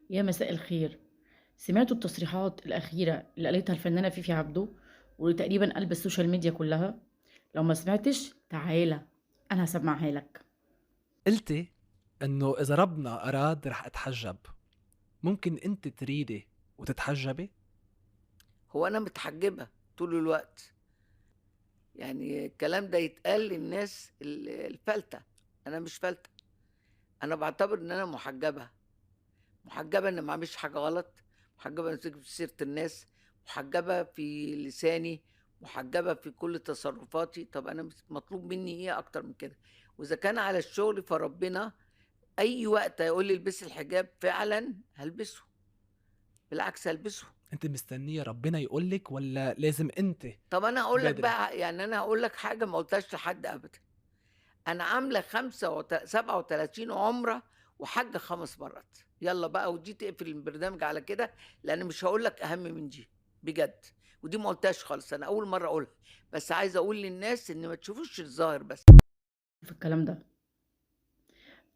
يا مساء الخير. سمعتوا التصريحات الأخيرة اللي قالتها الفنانة فيفي عبده وتقريبا قلب ال social media كلها؟ لو ما سمعتش تعالى أنا هسمعها لك. قلتي انه اذا ربنا اراد رح اتحجب، ممكن انت تريدي وتتحجبي؟ هو أنا متحجبة طول الوقت، يعني الكلام ده يتقال للناس الفلتة. أنا مش فلتة، أنا بعتبر إن أنا محجبة. محجبة إن ما أعملش حاجة غلط، محجبة إن أمسك سيرة الناس، محجبة في لساني، محجبة في كل تصرفاتي. طب أنا مطلوب مني إيه أكتر من كده؟ وإذا كان على الشغل فربنا أي وقت هيقول لي البسي الحجاب فعلا هلبسه، بالعكس هلبسه. انت مستنيه ربنا يقول لك ولا لازم انت؟ طب انا هقول لك بدري. بقى، يعني انا هقول لك حاجة ما قلتهاش لحد ابدا. انا عامله 37 عمره وحج 5 مرات. يلا بقى، ودي تقفل البرنامج على كده، لان مش هقول لك اهم من دي بجد، ودي ما قلتهاش خالص، انا اول مرة اقولها. بس عايزه اقول للناس ان ما تشوفوش الظاهر بس في الكلام ده.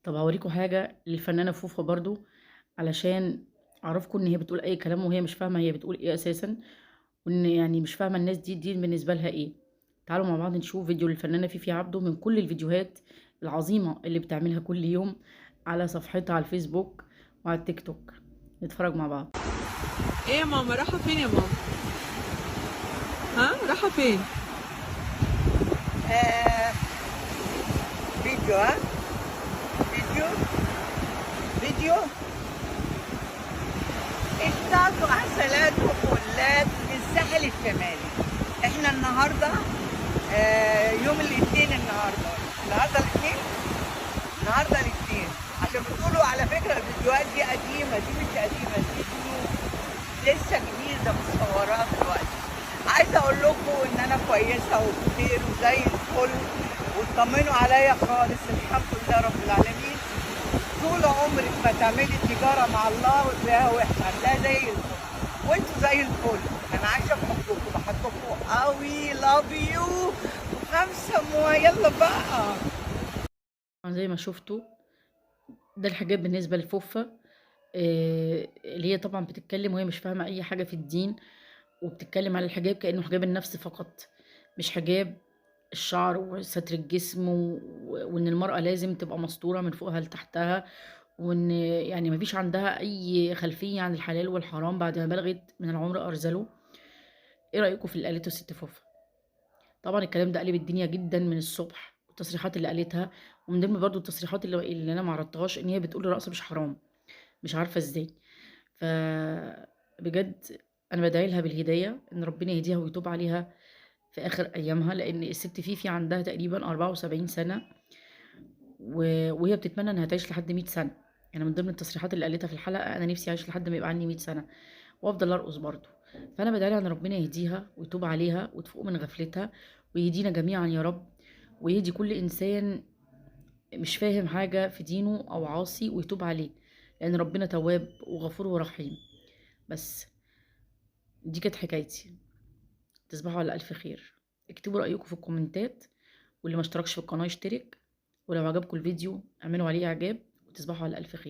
طب هوريكم حاجة للفنانة فوفا برضو علشان أعرفكم إن هي بتقول أي كلام وهي مش فاهمة هي بتقول إيه أساسا، وإن يعني مش فاهمة الناس دي الدين بالنسبة لها إيه. تعالوا مع بعض نشوف فيديو للفنانة فيفي عبده من كل الفيديوهات العظيمة اللي بتعملها كل يوم على صفحتها على الفيسبوك وعلى التيك توك. نتفرج مع بعض. ايه يا ماما، رايحة فين يا ماما؟ ها، رايحة فين؟ فيديو، ها؟ فيديو فيديو اصطادوا عسلات وفلات في الساحل الشمالي. احنا النهارده يوم الاثنين، النهارده الاثنين، النهارده الاثنين. عشان بتقولوا على فكرة الفيديوهات دي قديمة، دي مش قديمة، دي لسه جديدة مصوراها دلوقتي. عايزه اقول لكم ان انا كويسة وبخير وزي الفل، واطمنوا عليا خالص، الحمد لله رب العالمين. طول عمرك ما تعملي تجارة مع الله وتلاقيها وحشة، هتلاقيها زي الفل، وانتوا زي الفل. انا عايشه في حبكم، بحبكم قوي، love you وخمسة موا. يلا بقى. زي ما شفتوا ده الحجاب بالنسبة لفوفا، اللي هي طبعا بتتكلم وهي مش فاهمة أي حاجة في الدين، وبتتكلم على الحجاب كأنه حجاب النفس فقط، مش حجاب الشعر وستر الجسم وإن المرأة لازم تبقى مستورة من فوقها لتحتها، وإن يعني مفيش عندها أي خلفية عن الحلال والحرام بعد ما بلغت من العمر أرذله. إيه رأيكم في اللي قالته الست فوفا؟ طبعا الكلام ده قلب الدنيا جدا من الصبح، والتصريحات اللي قالتها، ومن ضمن برضو التصريحات اللي أنا معرضتهاش إن هي بتقول الرقص مش حرام، مش عارفة إزاي. فبجد أنا بدعي لها بالهداية، إن ربنا يهديها ويتوب عليها في آخر أيامها، لأن الست فيفي عندها تقريبا 74 سنة، وهي بتتمنى إنها تعيش لحد 100 سنة. يعني من ضمن التصريحات اللي قالتها في الحلقة، أنا نفسي أعيش لحد ما يبقى عندي 100 سنة وأفضل أرقص برضو. فأنا بدعي لها إن ربنا يهديها ويتوب عليها وتفوق من غفلتها، ويهدينا جميعا يا رب، ويهدي كل إنسان مش فاهم حاجة في دينه أو عاصي ويتوب عليه، لأن ربنا تواب وغفور ورحيم. بس دي كانت حكايتي. تصبحوا على ألف خير. اكتبوا رأيكم في الكومنتات، واللي ما اشتركش في القناة يشترك، ولو عجبكم الفيديو اعملوا عليه إعجاب، وتصبحوا على ألف خير.